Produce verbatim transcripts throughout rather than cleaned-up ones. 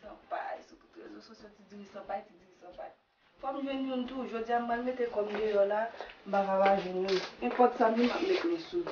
Sanpay, sou tout rezo sosyo, Ti Diri Sanpay, Ti Diri Sanpay. Fò m jwenn youn tou. Jodi a, m pral mete kò m deyò la, m pa ka pa jwenn youn. Nenpòt sa m jwenn, m ap met men sou.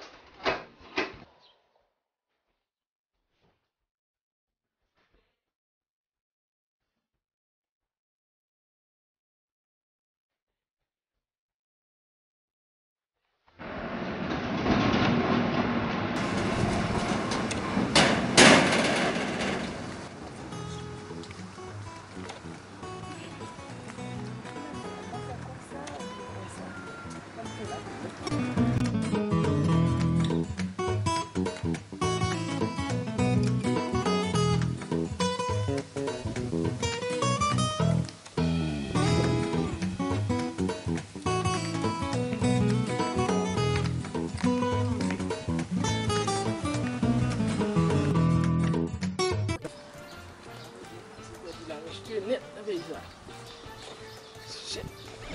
Shit.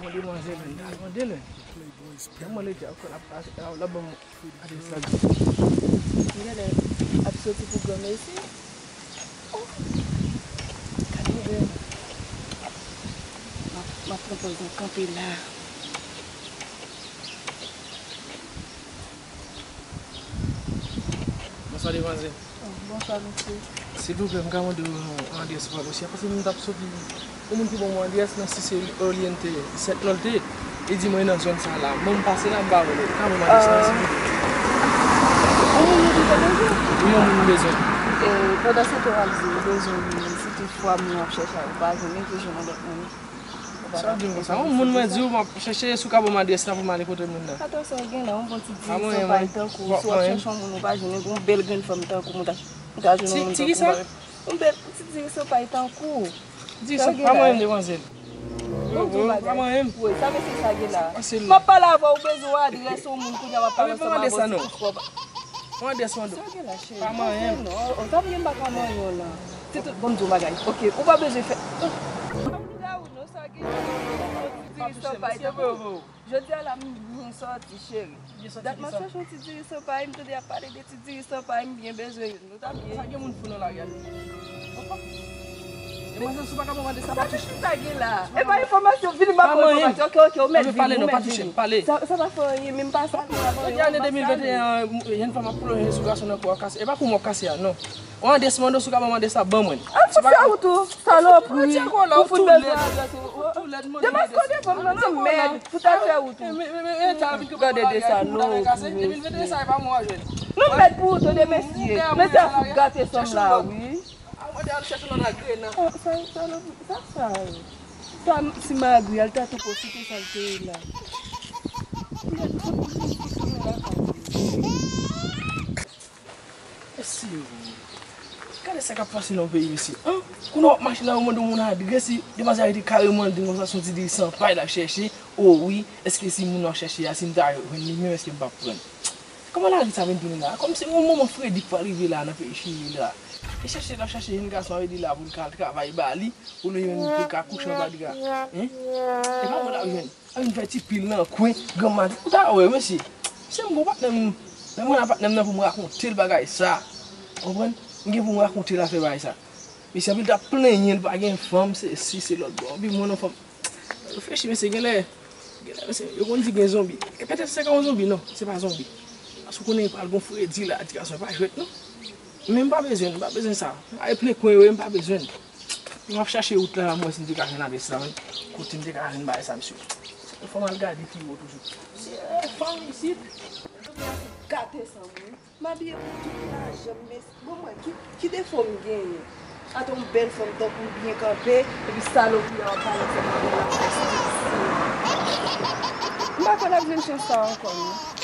Mwen demwazèl la, mwen demwazèl la. Lè mwen lete, ap, ap, ap, ap, ap, ap, ap, Genlè ap soti pou granmesi. Oh! Gade mwen. M ap, m ap pran pòz mwen kanpe la. Bonswa, demwazèl. Oh, bonswa, mesye. Silvouplè, m ka mande w yon adrès pou Patricia, paske m t ap soti, yon moun ki ban mwen adrès nan Sis Oriente, sèt non l te ye. Li di mwen nan zòn sa la. Bon, m pase la, m pa wè l. Ou ka ban m adrès la, silvouplè? Yon moun ou toujou bezwen? Wi, yon moun m bezwen. E, pandan se tan w ap di ou bezwen moun, si toutfwa moun w ap chèche a, ou pa jwenn li, ou jwenn yon lòt moun. Sa w di m konsa? Yon moun mwen di w m ap chèche, si w ka ban m adrès la pou m ale kote moun nan. Atò, sa w gen la, yon bon ti diri sanpay tankou w, si w ap chèche yon moun ou pa jwenn, yon bèl grenn fanm tankou w, ou ta, ou ta jwenn yon moun tankou w. Yon bèl ti diri sanpay tankou w. Diri sanpay, pa mwen menm, demwazèl. Bon, di w bagay. Pa mwen menm. Wi, sa mesye sa gen la. M ap pale avè w, ou bezwen yon adrès yon moun, kounye a w ap pale ansanm avè w, se tout fwa. Yon adrès mande w. Sa gen la, cheri. Pa mwen menm. Non, sa gen m pa ka manyen w la. Se tout, bon, m di w bagay. Ok, ou pa bezwen fè. Sa gen la, ou non, sa gen la. Diri sanpay tankou w. Jodi a la, m byen sòti, cheri. Dat m ap chèche yon ti diri sanpay, m tande y ap pale de ti diri sanpay, m byen bezwen youn. Nou ta byen. Sa gen moun fou nan lari a tou. Demwazèl, si w pa ka ban m adrès la, pa touche. Sa gen la. E pa enfòmasyon, vini m ba ou enfòmasyon. Ok, ok, ou mèt vini, ou mèt vini. Sa, sa pa fè anyen, men m pa sa. Jodi ane de mil venteyen an, jèn fanm ap plonje sou gason nan kou ap kase. E pa kou m ap kase a, non. Ou an desmando sou ka ban mande sa ban mwen. Al fout fè wout ou, salopri. Ou fout bèl fè adrès ou. Demaske w devan m nan, nan mèd, fout al fè wout ou. Gade de salopri, mesye. Nou mèd pou ou tande, mesye. Mesye a fout gate sanm la, wi. Sa, sa, salopri, sa, sa. Sa, si magri, al ta tou pwofite sa l te ye la. Mesye, gade sa k ap pase nan peyi, mesye. An, kounye w ap mache la, ou mande yon moun adrès, demwazèl rete kareman, l di konsa, se yon ti diri san pay l ap chèche. O wi, èske si moun w ap chèche a, si m ta jwenn li menm, èske m p ap pran l? Kòman lari sa vin tounen la? Kòmsi yon moman fredi k pral rive la nan peyi Chili la. E chèche l ap chèche jèn gason, ap di la pou l ka al travay ba li, pou l jwenn pou l ka kouche anba dra. Hein? E pa mwen l ap jwenn. Al vin fè ti pil nan kwen, granmadi. Ou ta wè, mesye. Se m gon patnè m, men mwen a patnè m nan pou m rakonte l bagay sa. Konprann? M gen pou m rakonte l afè bagay sa. Mesye, anpil t ap plenyen l pa gen fanm, se si, se lòt bò. Anpil mwen nan fanm. Reflechi, mesye, genlè, genlè, mesye, yo konn di gen zonbi. E petèt se ka yon zonbi, non, se pa zonbi. Paske w konnen pral gon fredi la, ti gason pa jwèt, non. Men m pa bezwen, m pa bezwen sa. Ay plen kwen yo ye, m pa bezwen. M ap chache wout la, m wè si m te ka jwenn adrès la, men kote m te ka jwenn bagay sa, mesye. Se fò m al gade pi wo toujou. Se fanm isit. Gate sanm wi. M abiye pou tout lajan m, mesye. Bon, mwen, ki, ki defo m genyen? Atò, yon bèl fanm tankou w byen kanpe, epi salopri a w ap pale ansanm avè l la, m ap fè stil. M pa kwè l ap jwenn chans sa ankò, non.